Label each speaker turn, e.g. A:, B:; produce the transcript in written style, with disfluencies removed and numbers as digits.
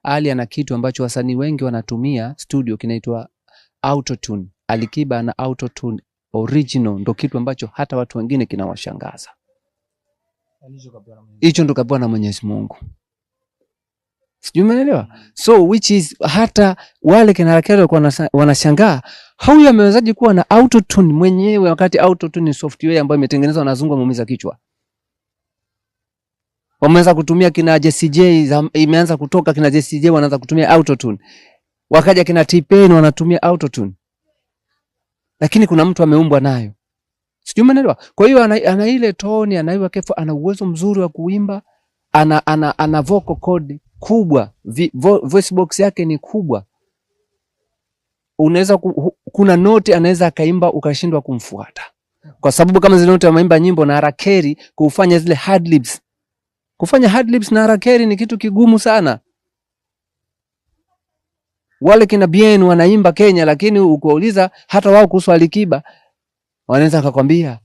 A: Ali ana kitu ambacho wasanii wengi wanatumia studio kinaitwa autotune. Alikiba ana autotune original, ndo kitu ambacho hata watu wengine kinawashangaza. Hicho ndo kapewa na Mwenyezi Mungu, sijui umeelewa? So which is hata wale kina R. Kelly walikuwa wanashangaa huyu amewezaje kuwa na autotune mwenyewe, wakati autotune ni software ambayo imetengenezwa na wazungu wameumiza kichwa. Wameanza kutumia kina Jessie J, imeanza kutoka kina Jessie J wanaanza kutumia autotune, wakaja kina T-Pain wanatumia autotune, lakini kuna mtu ameumbwa nayo, sijui umeelewa? Kwa hiyo ana ile tone, ana ile kefu, ana uwezo mzuri wa kuimba, ana vocal cord kubwa, voice box yake ni kubwa. Unaweza kuna note anaweza akaimba ukashindwa kumfuata, kwa sababu kama zile note ameimba nyimbo na R. Kelly, kufanya zile ad libs, kufanya ad libs na R. Kelly ni kitu kigumu sana. Wale kina Bien wanaimba Kenya, lakini ukiwauliza hata wao kuhusu Alikiba wanaweza akakwambia